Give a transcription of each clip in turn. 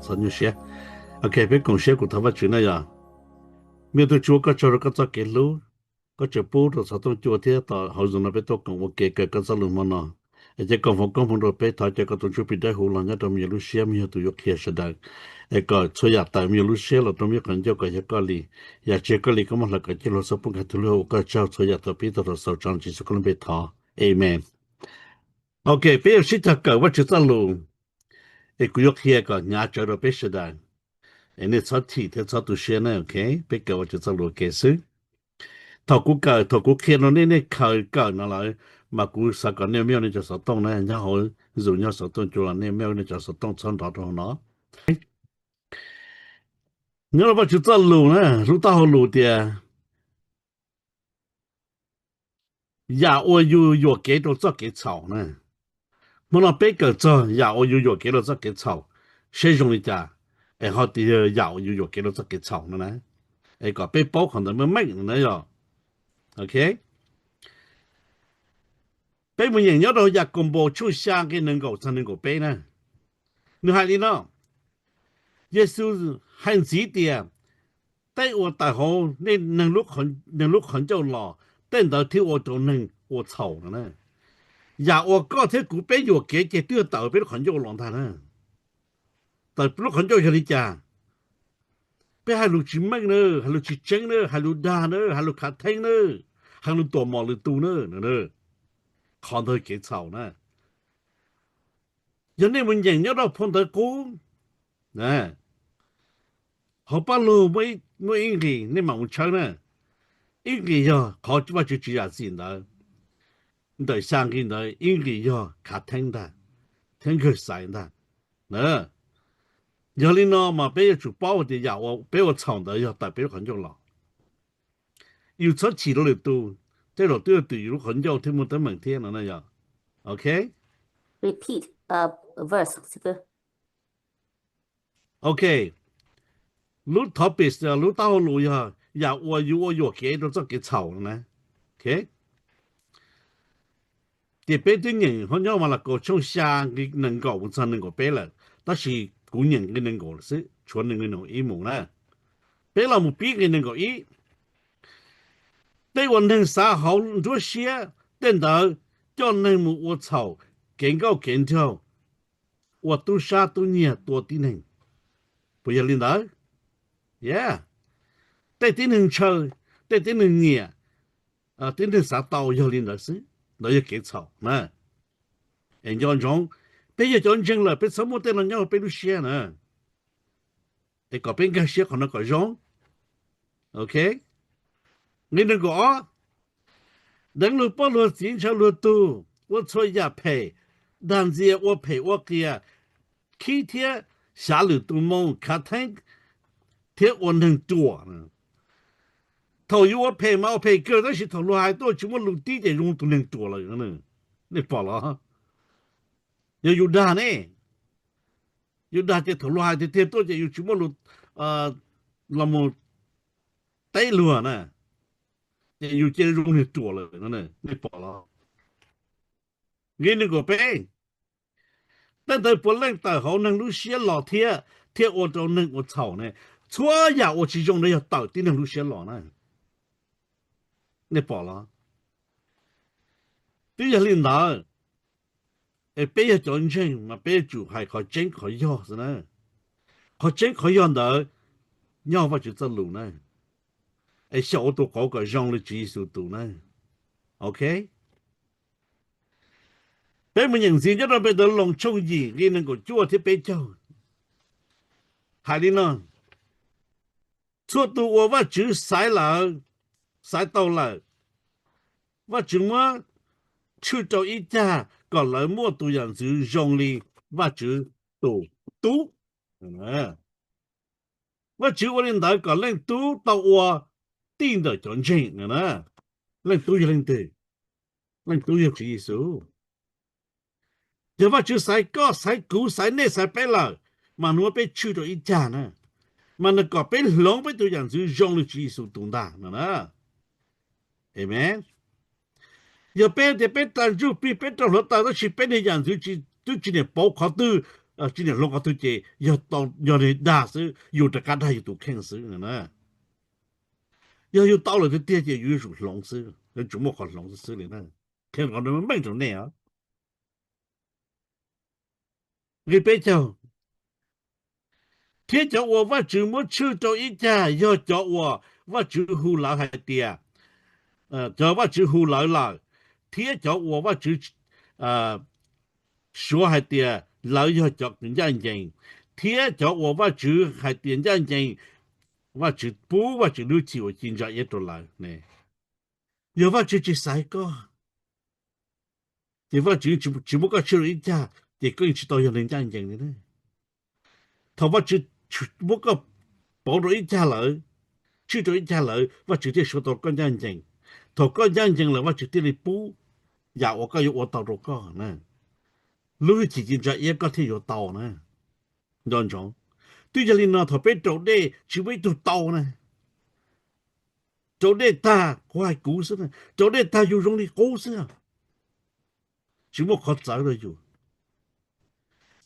txhob nyuaj siab. Ok, peb koom siab kuv thov Vajtswv na yog. Me tub Tswv, koj tsaug rau koj txoj kev hlub, koj tseem pub rau xov tooj cua thiab tom hauv zoo no peb tuaj koom ua ke kawm koj txoj lus hmo no. Es cia koj foom koob hmoov rau peb, thov caw koj tus Ntsuj Plig Dawb Huv los nyob rau me nyuam lub siab, me nyuam tus yuav qhia sawv daws. Es kom txhua yam tawm me nyuam lub siab los rau me nyuam qhov ncauj kom yog koj li. Yam tsis yog koj li koj muab hlawv kom cig hluas xub pub nkag tug lub hauv ua koj tsaug. Txhua yam thov pib tau rau Yexus Khetos lub npe thov, amen. Ok, peb yuav sib cog kawm Vajtswv txoj lus, es kuv yuav qhia kom hnyav tsawv rau peb sawv daws. Es nej txhob chim thiab txhob tu siab na, ok? Peb kawm Vajtswv txoj lus ua ke xwb. Thaum kuv kawm, thaum kuv qhia rau nej, nej khaws kawm no lawm, mas kuv xav kom nej muaj nej cov xov tooj na, nyob hauv Zoom nyob xov tooj cua los nej muaj nej cov xov tooj txhob nrov rau hauv no. Nyob rau Vajtswv txoj lus na, lub taub hau lus tias, yam uas yus yuam kev rau txoj kev txhaum na. Hmo no peb kawm txog yam uas yus yuam kev rau txoj kev txhaum, seb zoo li cas, es ho tias yam uas yus yuam kev rau txoj kev txhaum no na, es kom peb paub qhov ntawd meej meej no na yog. Ok, peb mus nyeem nyob rau Yakaunpaus tshooj xya nqe nees nkaum txog nees nkaum peb na. Nws hais li no, Yexus hais ntxiv tias, tej uas tawm hauv nej neeg lub qhov ncauj los, tej ntawd thiaj ua rau neeg ua txhaum no na. Yam uas koj thiab kuv peb yuam kev ces twb tawm peb lub qhov ncauj los ntag na. Tawm lub qhov ncauj yog li cas? Peb hais lus tsis meej na, hais lus tsis tseeb na, hais lus dag na, hais lus khav theeb na, hais lus tuam mom lwm tus na. Qhov ntawd kev txhaum na. Yog nej mus nyeem nyob rau phau ntawv qub, hauv Paj Lug muaj ib nqis, nej mam mus tshawb na. Ib nqis yog qhov Vajtswv tsis zam txim ntawd, ntawm xya nqis ntawd ib nqis yog khav theeb ntag, thiab nkawg xaiv ntag. Yog li no mas peb yuav tsum paub tias yam uas peb ua txhaum ntawd yog tawm peb lub qhov ncauj los. Yus txhob chim rau lwm tus, tej zaum twb yog twm yus lub qhov ncauj thiab muaj teeb meem thiab no na yog. Ok. Repeat a verse. Ok, lub topic, lub taub hau lus yog yam uas yus ua yuam kev rau txoj kev txhaum no na. Ok, ces peb twb nyeem nyob Malakaus tshooj xya nqe nees nkaum mus txog nees nkaum peb lawm, tab sis kuv nyeem nqe nees nkaum xwb, tshuav nqe nees nkaum ib mus na. Peb los mus pib nqe nees nkaum ib. Tej uas neeg xav hauv nruab siab, tej ntawd coj neeg mus ua txhaum, kev nkauj kev nraug, ua tub sab tub nyiag tua tib neeg. Puas yog li ntawd? Yeah. Tej tib neeg ntshaw, tej tib neeg nyiam, tib neeg xav tau yog li ntawd xwb, ntawd yog kev txhaum na. Es nco ntsoov, peb yog cov ntseeg lawm peb txhob muaj tej no nyob hauv peb lub siab na, es kom peb nkag siab qhov no kom zoo. Ok, nqe nees nkaum ob, deev luag poj luag txiv ntshaw luag tug, ua txhua yam phem, dag ntxias ua phem ua qias, khib thiab xyav lwm tus moo, khav theeb thiab ua neeg ruam. Thaum yus ua phem mas ua phem kawg, tab sis thaum luag hais tuaj tsis muaj lus tib ces zoo tus neeg ruam lawm. Nej pom los? Yog yus dag ne, yus dag ces thaum luag hais tiag tiag tuaj ces yus tsis muaj lus los mus teb luag na, ces yus cia zoo neeg ruam lawm. Nej pom los? Nqe nees nkaum peb, tej ntawd puav leej tawm hauv neeg lub siab los thiab, thiaj ua rau neeg ua txhaum ne. Txhua yam uas tsis zoo ntawd yog tawm tib neeg lub siab los na. Nej pom los? Twb yog li ntawd, es peb yog cov ntseeg mas peb yuav tsum hais qhov tseeb qhov yog xwb na. Qhov tseeb qhov yog ntawd nyob Vajtswv txoj lus na. Es xyaum ua tus qauv kom zoo li Tswv Yexus tus na. Ok, peb mus nyeem ntxiv nyob rau Npetavloos tshooj yim nqe nees nkaum cuaj thiab peb caug. Hais li no, txhua tus uas Vajtswv xaiv lawm, xaiv tau lawm, Vajtswv muab tshwj rau ib cag kom lawv muaj tus yam ntxwv zoo li Vajtswv tus tub. Vajtswv ua li ntawd kom leej tub tau ua tij ntawm cov ntseeg. Leej tub yog leej twg? Leej tub yog Tswv Yexus. Yog Vajtswv xaiv koj, xaiv kuv, xaiv nej, xaiv peb lawm, mas nws muab peb tshwj rau ib cag na, mas nws kom peb hloov peb tus yam ntxwv zoo li Tswv Yexus tus ntag no na. Amen. Yog peb tias peb tau Ntsuj Plig, peb rau hluav taws tab sis peb niag yam ntxwv twb tsis niam pauv qhov twg, tsis niam hloov qhov twg ces yog tau, yog nws dag xwb, yus rov qab dag yus tus kheej xwb na. Yog yus tau lawm tiag tiag ces yus yuav tsum hloov xwb, yuav tsum muaj qhov hloov xwb li na. Qhia qhov no meej rau nej os. Nqe peb caug, thiab cov uas Vajtswv muab tshwj rau ib cag yog cov uas Vajtswv hu lawv hais tias, cov Vajtswv hu lawv lawm, thiab cov uas Vajtswv suav hais tias lawv yog cov uas ncaj ncees, thiab cov uas Vajtswv hais tias ncaj ncees, Vajtswv pub Vajtswv lub hwj chim uas ci ntsa iab rau lawv ne. Yog Vajtswv tsis xaiv koj, ces Vajtswv tsis muab koj tshwj rau ib cag, ces koj yeej tsis tau yog neeg ncaj ncees li na. Thaum Vajtswv muab koj pauv rau ib cag lawm, tshwj rau ib cag lawm, Vajtswv thiaj suav tau koj ncaj ncees. Thaum koj ncaj ncees lawm Vajtswv thiaj li pub yam uas koj yuav ua tau rau koj na. Lub hwj chim ci ntsa iab koj thiaj yuav tau na. Nco ntsoov, twb yog li no thaum peb raus dej tsis muaj ib tug tau na. Raus dej tag kuv hais kuv xwb, raus dej tag yus zoo li qub xwb. Tsis muaj qhov txawv rau yus.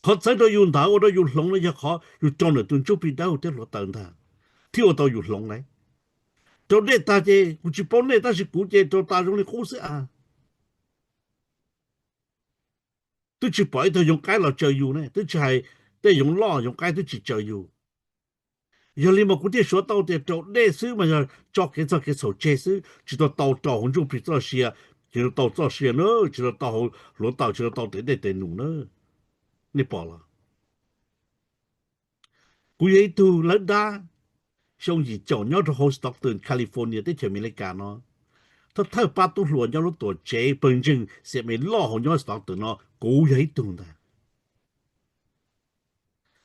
Qhov txawv rau yus ntawd ua rau yus hloov no yog qhov yus raug ntawm tus ntsuj plig dawb thiab hluav taws ntag, thiaj ua tau yus hloov lauj. Raus dej tag ces kuv tsis paub nej tab sis kuv ces raus tas zoo li qub xwb a. Twb tsis pom ib tug yoov qaib los tsaws yus ne, twb tsis hais tej yoov loj yoov qaib twb tsis tsaws yus. Yog li mas kuv thiaj suav tau tias raus dej xwb mas yog tso kev txog kev txhaum tseg xwb, tsis tau tau rau hauv ntsuj plig txoj sia, tsis tau tau txoj sia na, tsis tau tau hauv hluav taws, tsis tau tau tes dej tes num na. Nej pom los? Kuv yog ib tug lawv dab, xyoo yim caum nyob rau hauv Stockton, California, teb chaws Amelikas no. Thawj thawj pab tub hluas nyob lub tuam tsev pawg ntseeg xiam me loj hauv nyob Stockton no kuv yog ib tug ntag.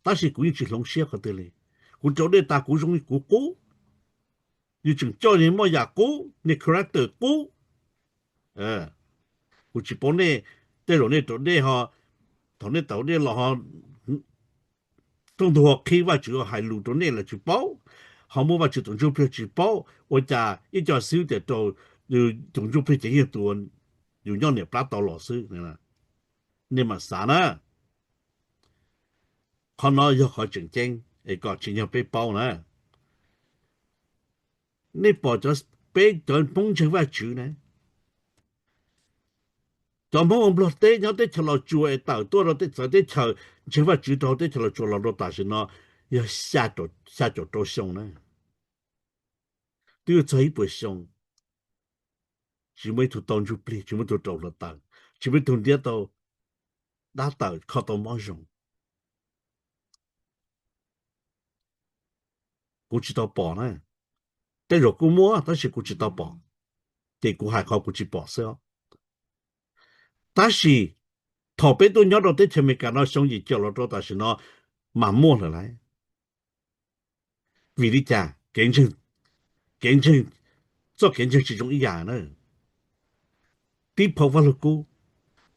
Tab sis kuv yeej tsis hloov siab qhov twg li. Kuv raus dej tas kuv zoo li kuv qub. Yus tseem coj niag muaj yam qub, niag character qub. Kuv tsis paub nej, tej zaum nej raus dej ho, thaum nej raus dej los ho rooj ntug ho qhib Vajtswv hais lus rau nej los tsis paub, ho muaj Vajtswv tus ntsuj plig tsis paub, ua cas ib co xib hwb tias raus, tus ntsuj plig ces yog tus yus nyob niam plab tau los xwb. Nej mam xav na. Qhov no yog qhov tseem ceeb es kom tsim nyog peb paub na. Nej pom cov, peb cov Hmoob ntseeg Vajtswv na, cov Hmoob ua Nplog teb nyob teb chaws Los Tsuas es tawm tuaj rau txawv teb chaws ntseeg Vajtswv rau teb chaws Los Tsuas los rau tam sim no yog xya caum rau xyoo na, twb yuav txog ib puas xyoo, tsis muaj ib tug tau ntsuj plig, tsis muaj ib tug raus hluav taws, tsis muaj ib tug ntiab tau dab tawm kho tau mob zoo. Kuv tsis tau pom na. Tej zaum kuj muaj tab sis kuv tsis tau pom, ces kuv hais qhov kuv tsis pom xwb os. Tab sis thaum peb tuaj nyob rau teb chaws Amelikas no xyoo yim caum los rau tam sim no mas muaj lawm lauj. Vim li cas? Kev ntseeg, kev ntseeg, txoj kev ntseeg tsis zoo ib yam na. Tib phau Vaj Lug Kub,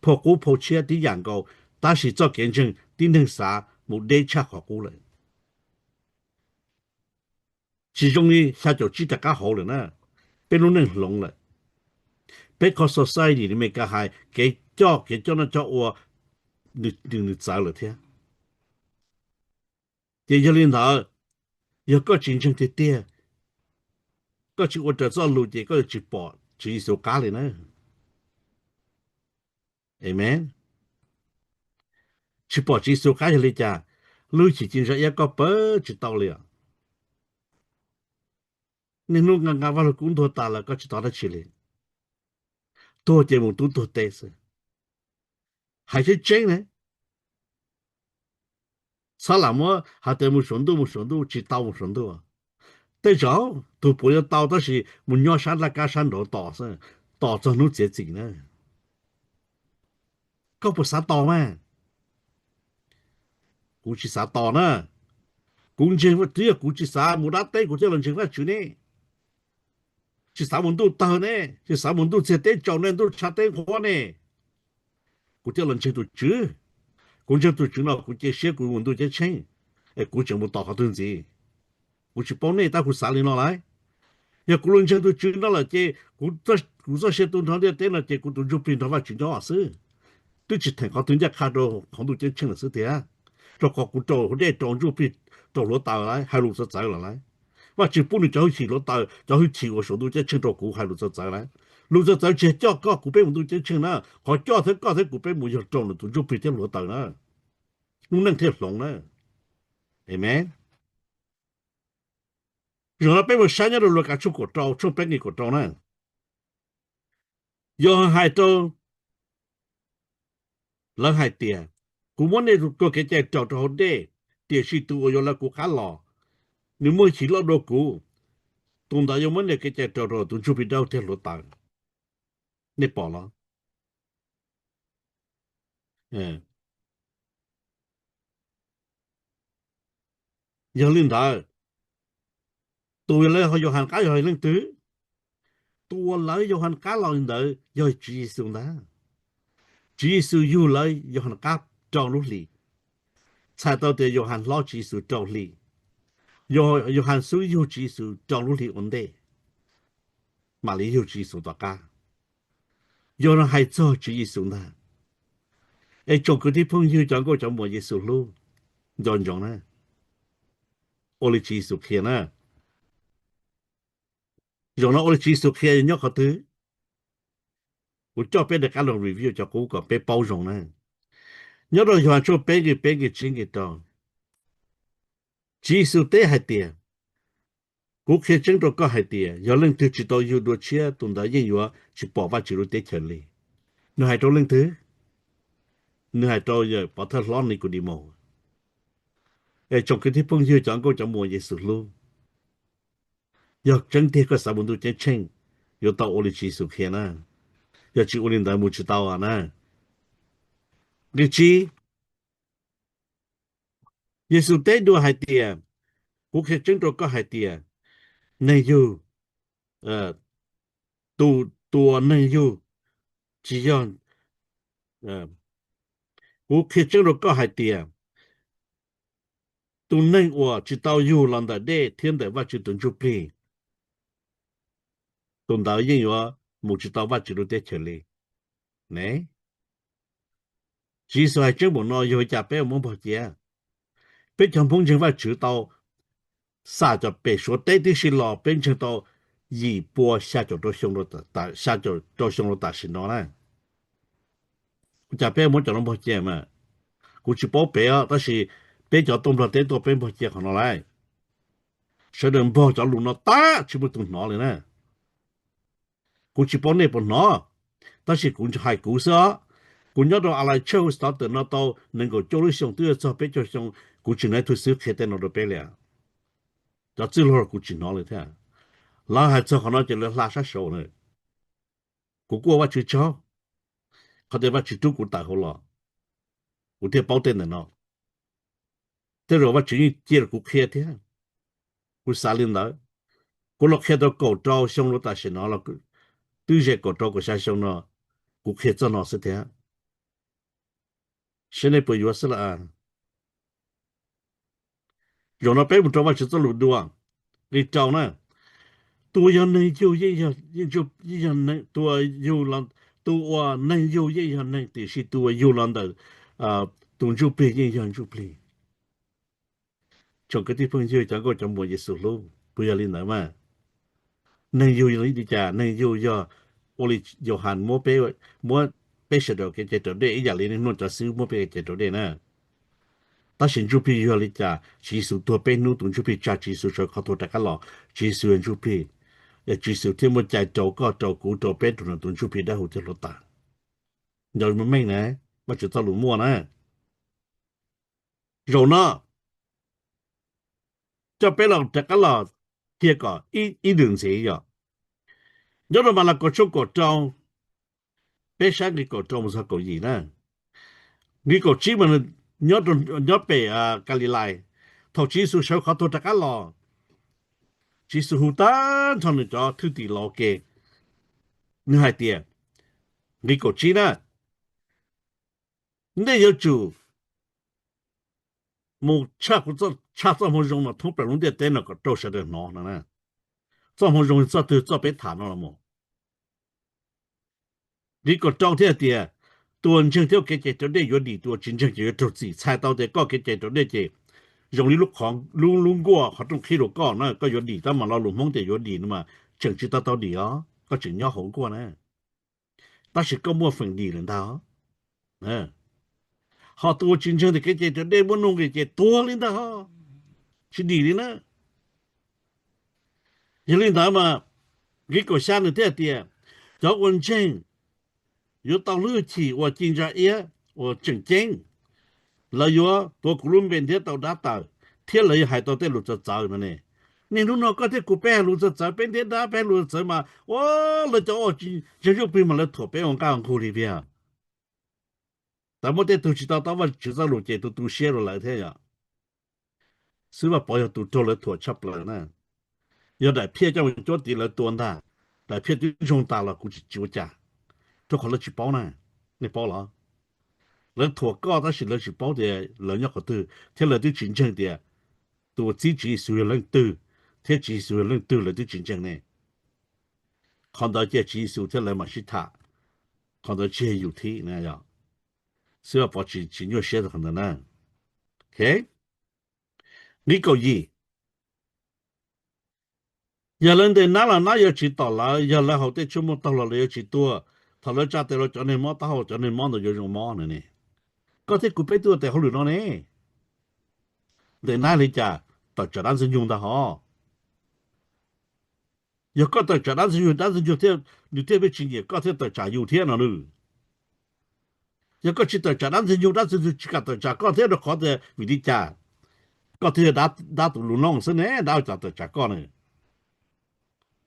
phau qub phau tshiab tib yam nkaus, tab sis txoj kev ntseeg tib neeg xav mus deb tshaj qhov qub lawm. Tsis zoo li xya caum tsib rov qab hauv lawm na. Peb lub neej hloov lawm. Peb qhov society Amelikas hais kev coj, kev coj noj coj ua nws txawv lawm thiab. Ces yog li ntawd, yog koj tsis ntseeg tiag tiag, koj tsis ua raws txoj lus ces koj yuav tsis pom Tswv Yexus qab li na. Amen. Tsis pom Tswv Yexus qab yog li cas? Lub hwj chim ci ntsa iab koj pab tsis tau li os. Niaj hnub nqa nqa Vaj Lug Kub ntuag tas lawm koj tsis tau dab tsi li. Tuag ces mus tub tuag teb xwb. Hais tseeb tseeb ne, txhob lam muab hais tias mus saum ntuj mus saum ntuj, tsis tau mus saum ntuj. Tej zaum tus puav yuav tau tab sis mus nyob sab nraj kab sab nraud tos xwb, tos txog hnub txiav txim na. Koj puas xav tos mas? Kuv tsis xav tos na. Kuv ntseeg, twb yog kuv tsis xav mus dab teb kuv thiaj los ntseeg Vajtswv ne. Tsis xav mus ntuj tawg ne, tsis xav mus ntuj txiag teb tsaus ne, ntuj tshav teb nqhuav ne, kuv thiaj los ntseeg tus Tswv. Kuv ntseeg tus Tswv no kuv cia siab kuv mus ntuj ceeb tsheej, es kuv tseem mus tos qhov twg ntxiv? Kuv tsis paub nej tab kuv xav li no lauj. Yog kuv los ntseeg tus Tswv no lawm ces kuv txoj sia tu nrho ntiaj teb no ces kuv tus ntsuj plig nrog Vajtswv nyob xwb, twb tsis theem qhov twg ncaj qha rau qhov ntuj ceeb tsheej lawm xwb tiag. rau qhov kuv rau hauv dej, rau ntsuj plig, rau hluav taws lawm, hais lus txawv txawv lawm lauj. Vaj Tswv pub nws cov hwj chim hluav taws, cov hwj chim uas saum ntuj ceeb tsheej rau kuv hais lus txawv txawv lawm. Lus txawv txawv tsis yog coj koj kuv peb mus ntuj ceeb tsheej na, qhov coj thiab koj thiab kuv peb mus yog rau nws tus ntsuj plig thiab hluav taws na, lub neej thiaj hloov na. Amees. Zaum no peb mus saib nyob rau Lukas tshooj kaum rau, tshooj peb nqe kaum rau na. Yauhas hais rau lawv hais tias, kuv muab nej tus kev cai raus rau hauv dej, tiam sis tus uas yuav lawv kuv qab los, nws muaj hwj chim loj dua kuv, tus ntawd yuav muab nej kev cai raus rau tus ntsuj plig dawb thiab hluav taws. Nej pom los? Yog li ntawd, tus uas lawv Yauhas qab yog leej twg? Tus uas lawv Yauhas qab los li ntawd yog Tswv Yexus ntag. Tswv Yexus yug lawv Yauhas qab rau lub hlis, txhais tau tias Yauhas hlob Tswv Yexus rau hli. Yauhas xub yug Tswv Yexus rau lub hli ua ntej, mam li yug Tswv Yexus tom qab. Yog no hais txog Tswv Yexus ntag. Es tsoom kwv tij phooj ywg cov nkauj cov muam Yexus hlub, nco ntsoov na, ua li Tswv Yexus qhia na. Zaum no ua li Tswv Yexus qhia nyob qhov twg? Kuv coj peb rov qab los review cov qub kom peb paub zoo na. Nyob rau Yauhas tshooj peb nqe peb nqe tsib nqe rau, Tswv Yexus teb hais tias, kuv qhia tseeb rau koj hais tias yog leej twg tsis tau yug dua tshiab, tus ntawd yeej yuav tsis pom Vajtswv lub teb chaws li. Nws hais rau leej twg? Nws hais rau yawm pov thawj hlob Nikudemus. Es tsoom kwv tij phooj ywg cov nkauj cov muam Yexus hlub, yog tseeb tiag koj xav mus ntuj ceeb tsheej, yuav tau ua li Tswv Yexus qhia na. Yog tsis ua li ntawd mus tsis tau na. Nqe tsib, Yexus teb dua hais tias, kuv qhia tseeb rau koj hais tias neeg yug, tus, tus uas neeg yug tsis yog, kuv qhia tseeb rau koj hais tias tus neeg uas tsis tau yug los ntawm dej thiab ntawm Vajtswv tus Ntsuj Plig, tus ntawd yeej yuav mus tsis tau Vajtswv lub teb chaws li ne. Tswv Yexus hais tseeb npaum no yog li cas peb muab npog cia? Peb cov Hmoob ntseeg Vajtswv tau xam cov pem Suav teb tib si los peb ntseeg tau yim pua xya caum rau xyoo, xya caum rau xyoo rau tam sim no na. Ua cas peb muab cov no npog cia mas? Kuv tsis paub pem os, tab sis peb cov tuaj Nplog teb tuaj peb npog cia qhov no lauj. Sawv daws npog cov lus no tag tsis muaj tus hnov li na. Kuv tsis paub nej puas hnov, tab sis kuv hais kuv xwb os. Kuv nyob rau Allied Church Houston no tau nees nkaum cuaj lub xyoo twb yuav txog peb caug xyoo, kuv tsis hnov tus xib hwb qhia tej no rau peb li. Cov txwj laug kuv tsis hnov li thiab. Lawv hais txog qhov no ces lawv hla sab saud na. Kuv kuj ua Vajtswv tsaug, qhov tias Vajtswv rub kuv tawm hauv los, kuv thiaj paub tej ntawm no. Tej zaum Vajtswv yeej cia rau kuv qhia thiab. Kuv xav li ntawd. Kuv los qhia tau kaum rau xyoo rau tam sim no los, twb ze kaum rau kaum xya xyoo no, kuv qhia txoj no xwb thiab. Seb nej puas yuav xwb las. Zaum no peb mus rau Vajtswv txoj lus dua, nqe rau na. Tus uas yog neeg yug yeej yog, tus uas yug, tus uas neeg yug yeej yog neeg, tiam sis tus uas yug los ntawm tus Ntsuj Plig yeej yog Ntsuj Plig. Tsoom kwv tij phooj ywg cov nkauj cov muam Yexus hlub, puas yog li ntawd mas? Neeg yug yog li cas? Neeg yug yog ua li Yauhas muab peb, muab peb sawv daws kev cai raus dej ib yam li niaj hnub no cov xib hwb muab peb kev cai raus dej na. Tab sis Ntsuj Plig yog li cas? Tswv Yexus tuag peb hnub, tus Ntsuj Plig tsa Tswv Yexus sawv qhov tuag rov qab los. Tswv Yexus yog Ntsuj Plig, es Tswv Yexus thiaj muaj cai rau koj, rau kuv, rau peb, rau nws tus Ntsuj Plig dawb huv thiab hluav taws. Nco meej na, Vajtswv txoj lus muaj na. Zaum no coj peb los rov qab los qhia kom ib ntus ntxiv yom. Nyob rau Malakaus tshooj kaum rau, peb saib nqe kaum rau mus txog kaum yim na. Nqe kaum tsib mas nyob pem Kalilais, thaum Tswv Yexus sawv qhov tuag rov qab los, Tswv Yexus hu tag nrho nws cov thwj tim los ua ke, nws hais tias, nqe kaum tsib na, nej yuav tsum mus tshaj txoj moo zoo no thoob plaws lub ntiaj teb no kom rau sawv daws hnov no. Txoj moo zoo txoj twg? Txoj peb tham no los mas. Nqe kaum rau thiaj tias, uas ntseeg thiab kev cai raus dej yuav dim, tus uas tsis ntseeg ces yuav raug txim. Txhais tau tias koj kev cai raus dej ces zoo li lub qhov, lub, lub nkuaj qhov rooj qhib rau koj na, koj yuav dim. Tab mas lo lus Hmoob tias yuav dim no mas tseem tsis tau tau dim os, koj tseem nyob hauv nkuaj na, tab sis koj muaj feem dim lawm ntag. Ho tus uas tsis ntseeg tias kev cai raus dej muaj nuj nqis ces tuag li ntag, tsis dim li na. Yog li ntawd mas nqe kaum xya nws thiaj tias, cov uas ntseeg yuav tau lub hwj chim uas ci ntsa iab uas tseem ceeb, lawv yuav tuav kuv lub npe ntiab tau dab tawm, thiab lawv yuav hais tau tej lus txawv txawv no ne. Niaj hnub no koj thiab kuv peb hais lus txawv txawv, peb ntiab dab, peb hais lus txawv txawv mas ua lawv cov uas tsis ntseeg Ntsuj Plig mas lawv thuam peb ua nqaj ua nqug li tiag. Txawm muaj tej tug tsis to taub Vajtswv txoj lus ces tus tu siab rau lawv thiab yom. Xib Vaj Pov yog tus raug lawv thuam tshaj plaws na. Yog daim phiaj coj mus cuab tid lawv tua ntag, daim phiaj twb ntsoog tas los kuv tsis, tsis ua cas, rau qhov lawv tsis paub na. Nej paub los? Lawv thuam koj tab sis lawv tsis paub tias lawv nyob qhov twg thiab lawv twb tsis ntseeg tias tus uas txib Tswv Yexus yog leej twg, thiab Tswv Yexus yog leej twg lawv twb tsis ntseeg ne. Qhov ntawd cia Tswv Yexus thiab lawv mam sib tham, qhov ntawd tsis yog yus thib na yom. Xib Vaj Pov tsis, tsis nyuaj siab qhov ntawd na. Nqe kaum yim, yog lawv ntes nab los nab yuav tsis tom lawv, yog lawv haus tej tshuaj muaj taug los lawv yuav tsis tuag, thaum lawv tsa tes rau cov neeg mob taub hau cov neeg mob ntawd yuav zoo mob no ne. Koj thiab kuv peb twb ua tes hauj lwm no ne. Ntes nab li cas? Tawm tsam dab ntxwg nyoog ntag hos. Yog koj tawm tsam dab ntxwg nyoog, dab ntxwg nyoog thiaj, nws thiaj pheej tsis nyiam koj thiaj tawm tsam yus thiab no lawm. Yog koj tsis tawm tsam dab ntxwg nyoog, dab ntxwg nyoog tsis kam tawm tsam koj thiab, rau qhov tias vim li cas? Koj thiaj yog dab, dab tus lus nooj xwb ne, dab ua cas tawm tsam koj ne?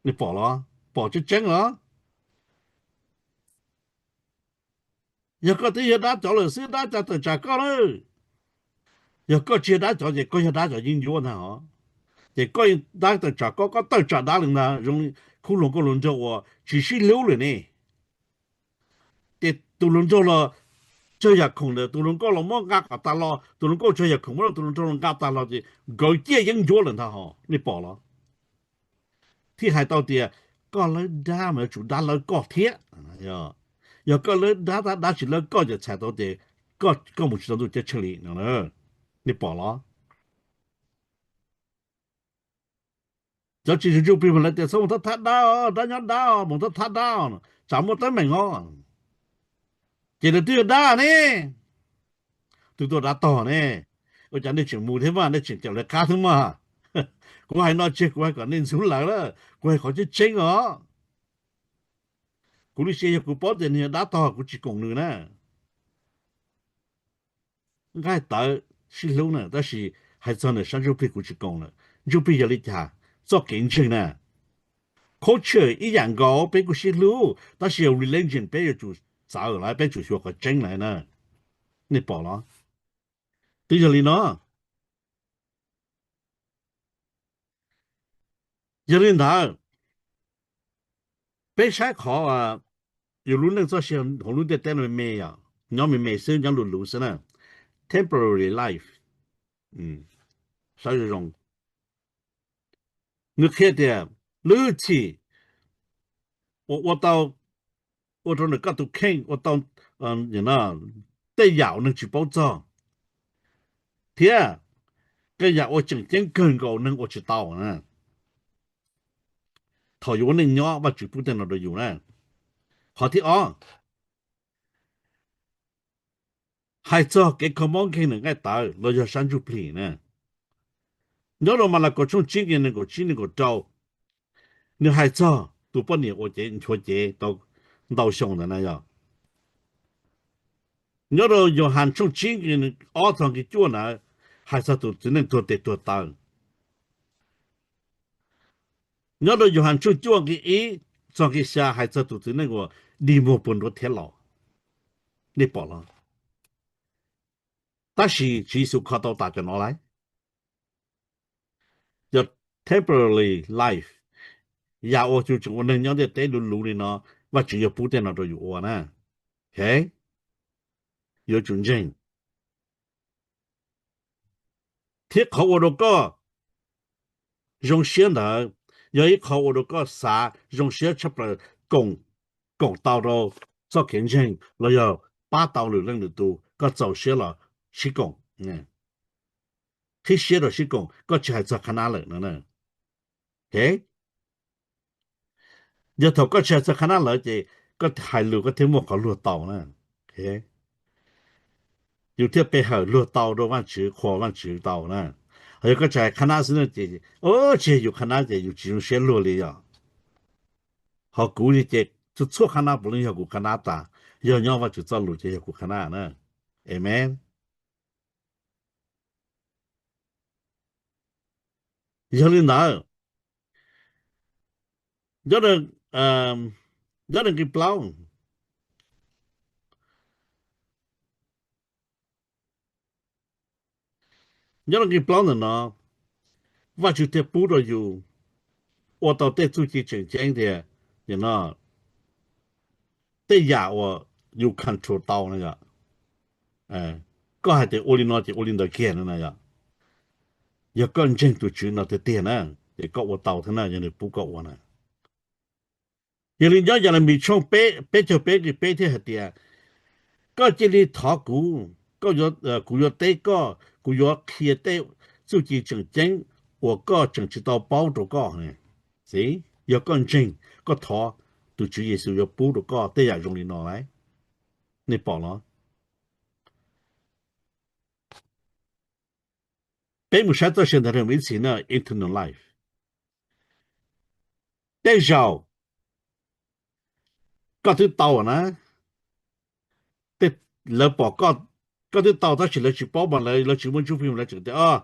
Nej pom los? Pom tseeb tseeb los? Yog koj twb yog dab cov lawm xwb, dab cas tawm tsam koj lawm? Yog koj tsis yog dab cov ces koj yog dab cov yeeb ncuab ntag hos. Ces koj dab tawm tsam koj, koj tawm tsam dab li ntag, zoo li khub hluas nkauj hluas nraug uas tsis sib hlub lawm ne. Ces tus hluas nraug los tsawg yam khoom ntawm tus hluas nkauj los muab nqa kom tas los, tus hluas nkauj tsawg yam khoom muab tus hluas nraug los nqa tas los ces nkawd ciaj yeeb ncuab lawm ntag hos. Nej pom los? Thiaj hais tau tias koj lawb dab mas yuav tsum dab lawb koj thiab. Yog koj lawb dab tab dab tsis lawb koj ces txhais tau tias koj, koj mus tsis tau ntuj ceeb tsheej li no. Nej pom los? Cov tsis ntseeg Ntsuj Plig mas lawv tias txhob mus thab thab dab os, dab nyob dab os, mus thab thab dab os, tsam muaj teeb meem os. Ces lawv twb yog dab ne, twb tuaj dab tog ne. Ua cas nej tseem mus thiab mas, nej tseem cawm lawv qab thiab mas? Kuv hais no tsis yog kuv hais kom nej ntxub lawv, kuv hais qhov tseeb tseeb os. Kuv lub siab yog kuv paub tias nws yog dab tog kuv tsis koom nws na. Nqaij tawv sib hlub na, tab sis hais txog ntawm sab ntsuj plig kuv tsis koom lawm. Ntsuj plig yog li cas? Txoj kev ntseeg na. Culture ib yam nkaus, peb kuj sib hlub, tab sis religion peb yuav tsum txawv lawm, peb tsum xyuas qhov tseeb lawm na. Nej pom los? Twb yog li no. Yog li ntawd, peb saib qhov yus lub neej txoj sia hauv lub ntiaj teb no me me yom, nyob me me xwb, nyob luv luv xwb na. Temporary life. Saib zoo zoo. Nws qhia tias lub hwj chim uas ua tau, ua rau ntawm koj tus kheej ua tau tej yam uas neeg tsis paub txog, thiab tej yam uas tseem ceeb kawg nkaus neeg ua tsis tau na. Thaum yus ua neej nyob Vajtswv pub tej no rau yus na. Qhov thib ob, hais txog kev kho mob nkeeg ntawm nqaij tawv los yog sab ntsuj plig na. Nyob rau Malakaus tshooj tsib nqe nees nkaum tsib nees nkaum rau, nws hais txog tus poj niam uas cev nchuav cev tau ntau xyoo ntawd na yog. Nyob rau Yauhas tshooj tsib nqe ob txog nqe cuaj ntawd, hais txog tus txiv neej tuag tes tuag taw. Nyob rau Yauhas tshooj cuaj nqe ib txog nqe xya hais txog tus txiv neej uas dig muag puag nruav thiab los. Nej pom los? Tab sis Tswv Yexus kho tau tas cov no lawm. Yog temporary life, yam uas yus tseem ua neeg nyob ntiaj teb luv luv li no, Vajtswv yuav pub tej no rau yus ua na. Yuav tsum ntseeg. Thiab qhov ua rau koj zoo siab ntawd yog ib qho ua rau koj xav zoo siab tshaj plaws, koom, koom tau rau txoj kev ntseeg los yog pab tau lwm leej lwm tus, koj txaus siab los sib koom, qhib siab rau sib koom, koj tsis hais txog qhab nab lawm no. Yog thaum koj tsis hais txog qhab nab lawm ces koj hais lus koj thiaj muaj qhov luag tau na. Yus thiaj pe hawm luag tau rau Vajtswv, qhuas Vajtswv tau na. Ho yog koj tsis hais qhab nab xwb no ces, tsis yog yus qhab nab ces yus tsis zoo siab luag li yom. Ho kuv li ces txhua txhua qhab nab puav leej yog kuv qhab nab tas, yog nyob Vajtswv txoj lus ces yog kuv qhab nab na. Amen. Yog li ntawd, nyob nyob nqi plaub, nyob nqi plaub ntawm no, Vajtswv thiaj pub rau yus ua tau tej txuj ci tseem ceeb tias, no, tej yam uas yus control tau na yom. Koj hais tias ua li no ces ua li ntawd kiag no na yom. Yog koj ntseeg tus Tswv no tiag tiag na, ces koj ua tau thiab na, yog nws pub koj ua na. Yog li nyob Yelemis tshooj peb, peb caug peb nqi peb thiaj hais tias, koj cia li thov kuv, kuv yuav teb koj, kuv yuav qhia tej txuj ci tseem ceeb uas koj tseem tsis tau paub rau koj. Yog koj ntseeg, koj thov, tus Tswv Yexus yuav pub rau koj tej yam zoo li no lauj. Nej pom los? Peb mus saib txoj sia ntawd ib txhis na, eternal life. Tej zaum koj twb tau na, lawv pom koj, koj twb tau tab sis lawv tsis paub mas lawv, lawv tsis muaj ntsuj plig mas lawv tseem tias, o,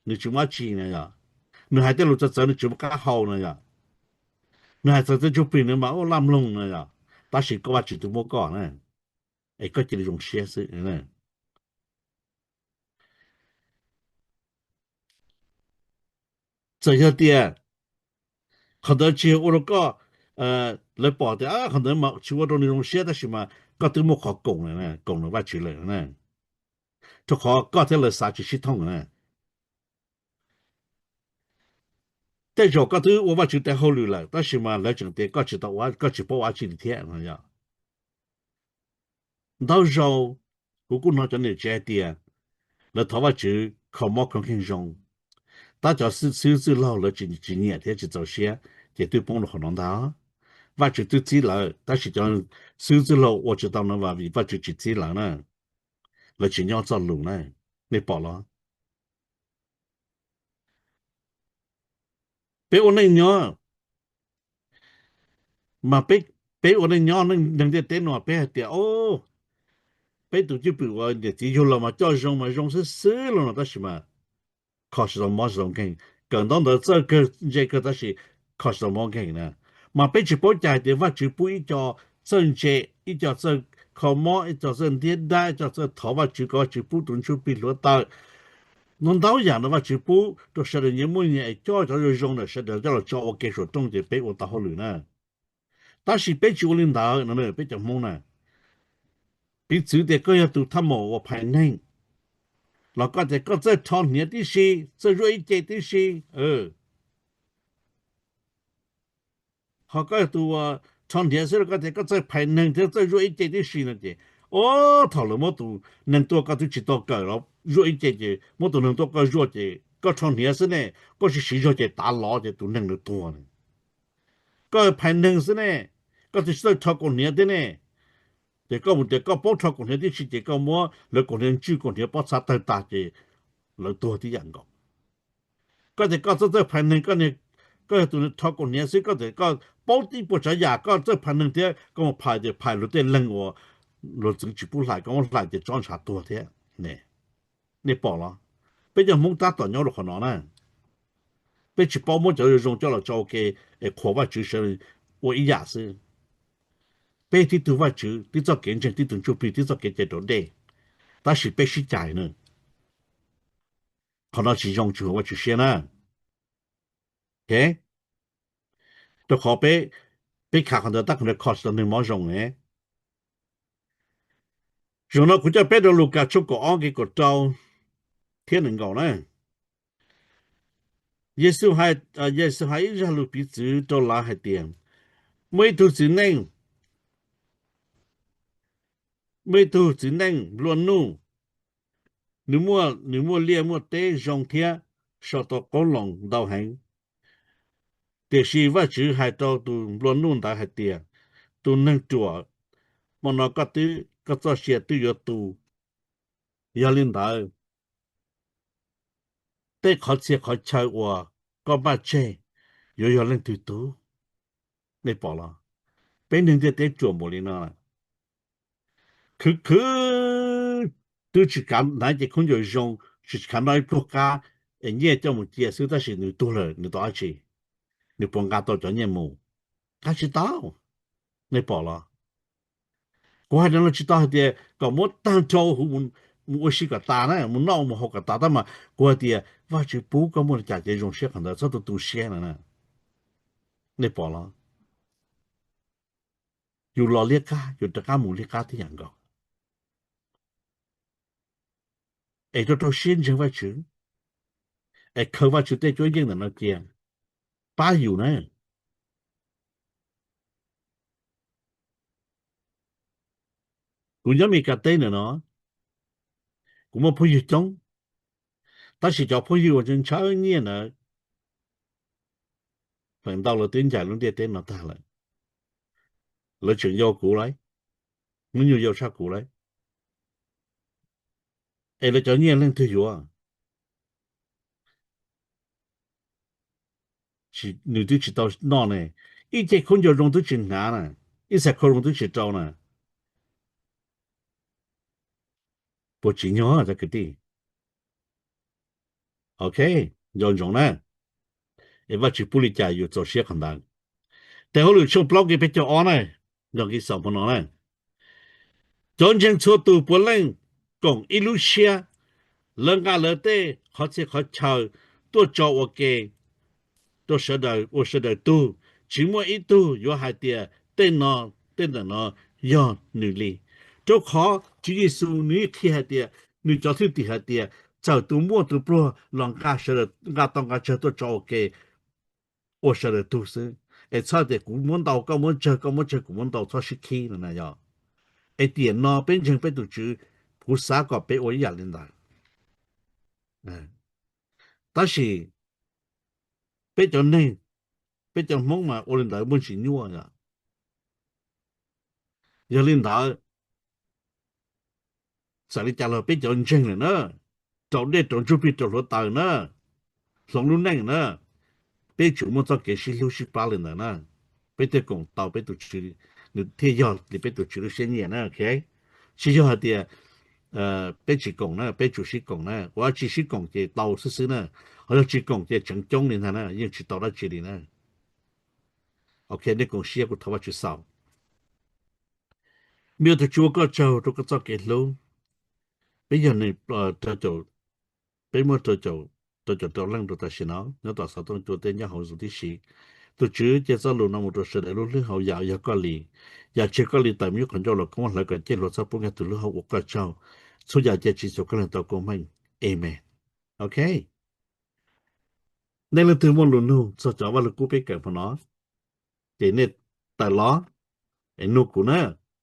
nws tsis muaj dab tsi na yom, nws hais tej lus txawv txawv nws tsis muaj qab hau na yom, nws hais txog tej ntsuj plig nws mas ua laj mloog na yom, tab sis koj Vajtswv twb muab koj na, es koj cia li zoo siab xwb. Txawm yog tias qhov ntawd tsis ua rau koj, lawv pom tias qhov ntawd mas tsis ua rau nws zoo siab tab sis mas koj twb muaj qhov koom, koom nws Vajtswv lawm na, rau qhov koj thiab lawv xav tsis sib thooj na. Tej zaum koj twb ua Vajtswv tes hauj lwm lawm tab sis mas lawv tseem tias koj tsis tau ua, koj tsis paub ua dab tsi li thiab no yom. Ntau zaus kuv kuj hnov cov niam tsev hais tias lawv thov Vajtswv kho mob kho nkeeg zoo, tab cov xib hwb txwj laug lawv tsis nyiam thiab tsis txaus siab, ces twb poob rau qhov no ntag. Vajtswv twb txib lawv tab sis cov xib hwb txwj laug ua tsis tau no mas vim Vajtswv tsis txib lawv na, lawv tsis nyob txoj lus na. Nej pom los? Peb ua neej nyob, mas peb, peb ua neej nyob neeg ntiaj teb no peb hais tias, o, peb tus cwj pwm uas niam txiv yug los mas coj zoo mas zoo xwb xwb los no tab sis mas kho tsis tau mob tsis tau nkeeg, kawm ntaub ntawv txawj kawg ntse kawg tab sis kho tsis tau mob nkeeg na. Mas peb tsis paub cas hais tias Vajtswv pub ib co txawj ntse, ib co txawj kho mob, ib co txawj ntiab dab, ib co txawj thov Vajtswv kom Vajtswv pub tus ntsuj plig hluav taws. Ntau ntau yam no Vajtswv pub rau sawv daws nyias muaj nyias es coj cov zoo zoo ntawm sawv daws coj los tso ua ke saum rooj ces peb ua tau hauj lwm na. Tab sis peb tsis ua li ntawd no, peb cov Hmoob na. Piv txwv tias koj yog tus thaj maum uas phais neeg, los koj tias koj txawj rho hniav tib si, txawj zuaj ib ce tib si, ho koj yog tus rho hniav xwb los koj tias koj txawj phais neeg thiab txawj zuaj ib ce tib si no ces, o, thaum lawv muab tus neeg tuaj koj twb tsis tau kawm los zuaj ib ce ces muab tus neeg tuaj koj zuaj ces koj rho hniav xwb ne, koj tsis siv zog ces tav lov ces tus neeg nws tuag ne. Koj phais neeg xwb ne, koj twb tsis txawj rho kaus hniav thiab ne. Ces koj mus tias koj paub rho kaus hniav tib si ces koj muab lawv kaus hniav ntswj kaus hniav pob txha tawg tag ces lawv tuag tib yam nkaus. Koj tias koj txawj txawj phais neeg, koj yog tus rho kaus hniav xwb, koj tias koj paub ib puas tsav yam, koj txawj phais neeg thiab koj mus phais tias phais luag tej leeg uas luag txwv tsis pub hlais, koj muab hlais ces tsob ntshav tuag thiab ne. Nej pom los? Peb cov Hmoob tab tom nyob rau qhov no na. Peb tsis paub muab cov zoo zoo coj los tso ua ke es qhuas Vajtswv sawv daws ua ib yam xwb. Peb tib tug Vajtswv, tib txoj kev ntseeg, tib tug ntsuj plig, tib txoj kev cai raus dej, tab sis peb sib cais na. Qhov no tsis zoo, tsis haum Vajtswv siab na. Rau qhov peb, peb khav qhov ntawd tab qhov ntawd kho tsis tau neeg mob zoo ne. Zaum no kuv coj peb rau Lukas tshooj kaum ob nqe kaum rau thiab nees nkaum na. Yexus hais, Yexus hais ib zaj lus piv txwv rau lawv hais tias, muaj ib tug txiv neej muaj ib tug txiv neej nplua nuj, nws muaj, nws muaj liaj muaj teb zoo thiab sau tau qoob loo ntau heev. Tiam sis Vajtswv hais rau tus nplua nuj ntawd hais tias, tus neeg ruam, hmo no koj twb, koj txoj sia twb yuav tu. Yog li ntawd, tej qhov txhia qhov chaw uas koj npaj tseg yuav yog leej twg tug? Nej pom los? Peb neeg ntiaj teb ruam npaum li no, khwv khwv twb tsis kav hnav cev khaub ncaws zoo, tsis kav noj ib pluag qab, es nyiaj coj mus cia xwb, tab sis nws tuag lawm nws tau dab tsi? Nws puas nqa tau cov nyiaj mus? Nqa tsis tau. Nej pom los? Kuv hais no tsis tau hais tias kom muab tag nrho huv mus ua si kom tas na, mus noj mus haus kom tas, tab mas kuv hais tias Vajtswv pub koj muaj li cas ces zoo siab qhov ntawd, txhob tu tu siab no na. Nej pom los? Yus los liab qab, yus rov qab mus liab qab tib yam nkaus. Es rau rau siab ntseeg Vajtswv, es khaws Vajtswv tej cuab yeej ntawm no cia, pab yus na. Kuv nyob Mes Kas teb ntawm no, kuv muaj phooj ywg coob, tab sis cov phooj ywg uas ntshaw ntshaw nyiaj ntawd, feem ntau lawv twb ncaim lub ntiaj teb no tag lawm. Lawv tseem yau kuv lawm, hnub nyoog yau tshaj kuv lawm. Es lawv cov nyiaj leej twg yuav? Nws twb tsis tau noj ne, ib ce khaub ncaws zoo twb tsis hnav na, ib xav khau zoo twb tsis rau na. Puas tsim nyog cov kwv tij? Ok, nco ntsoov na, es Vajtswv pub li cas yus txaus siab qhov ntawd. Tes Hauj lwm tshooj plaub nqe peb caug ob na, nco nqe xaus hmo no na. Cov ntseeg txhua tus puav leej koom ib lub siab, lawv nqa lawv tej qhov txhia qhov chaw tuaj tso ua ke rau sawv daws, ua sawv daws tug. Tsis muaj ib tug yuav hais tias tej no, tej ntawm no yog nws li, rau qhov Tswv Yexus nws yeej qhia hais tias, nws cov thwj tim hais tias txawm tus muaj tus pluag los nqa sawv daws, nqa tau nqa tsawg tuaj tso ua ke ua sawv daws tug xwb. Es txhob tias kuv muab ntau koj muab tsawg, koj muab tsawg kuv muab ntau, txhob sib khib no na yog. Es tiam no peb ntseeg peb tus Tswv, kuv xav kom peb ua ib yam li ntawd. Tab sis peb cov neeg, peb cov Hmoob mas ua li ntawd muaj ntsis nyuaj yom. Yog li ntawd, txawm li cas los peb cov ntseeg lawm na, rau dej rau ntsuj plig rau hluav taws na, hloov lub neej na, peb tsum muaj txoj kev sib hlub sib pab li ntawd na, peb thiaj koom tau peb tus Tswv, nws thiaj yog li peb tus Tswv lub siab nyiam na. Tsis yog hais tias peb tsis koom na, peb tsum sib koom na, ua tsis sib koom ces tau xwb xwb na, ho yog tsis koom ces tseem coob li ntag na, yeej tsis tau dab tsi li na. Ok, nej koom siab, kuv thov Vajtswv xaus. Me tus Tswv ua koj tsaug rau koj txoj kev hlub. Peb yog neeg, peb muaj rau caum rau leej rau tam sim no nyob tom xov tooj cua teb nyob hauv Zoom tib si. Tus Tswv cia txoj lus no mus rau sawv daws lub hlwb hauv yam yog koj li. Yam tsis yog koj li tawm mus ib qhov ncauj los koj muab hlawv kom ceg hluas txhob pub nkag tus hlwb hauv, ua koj tsaug. Txhua yam cia Tswv Yexus Khetos tau koob meej. Amees. Ok. Nej leej twg muaj lus nug txog cov Vaj Lug Kub peb kawm hmo no, ces nej tawm los es nug kuv na.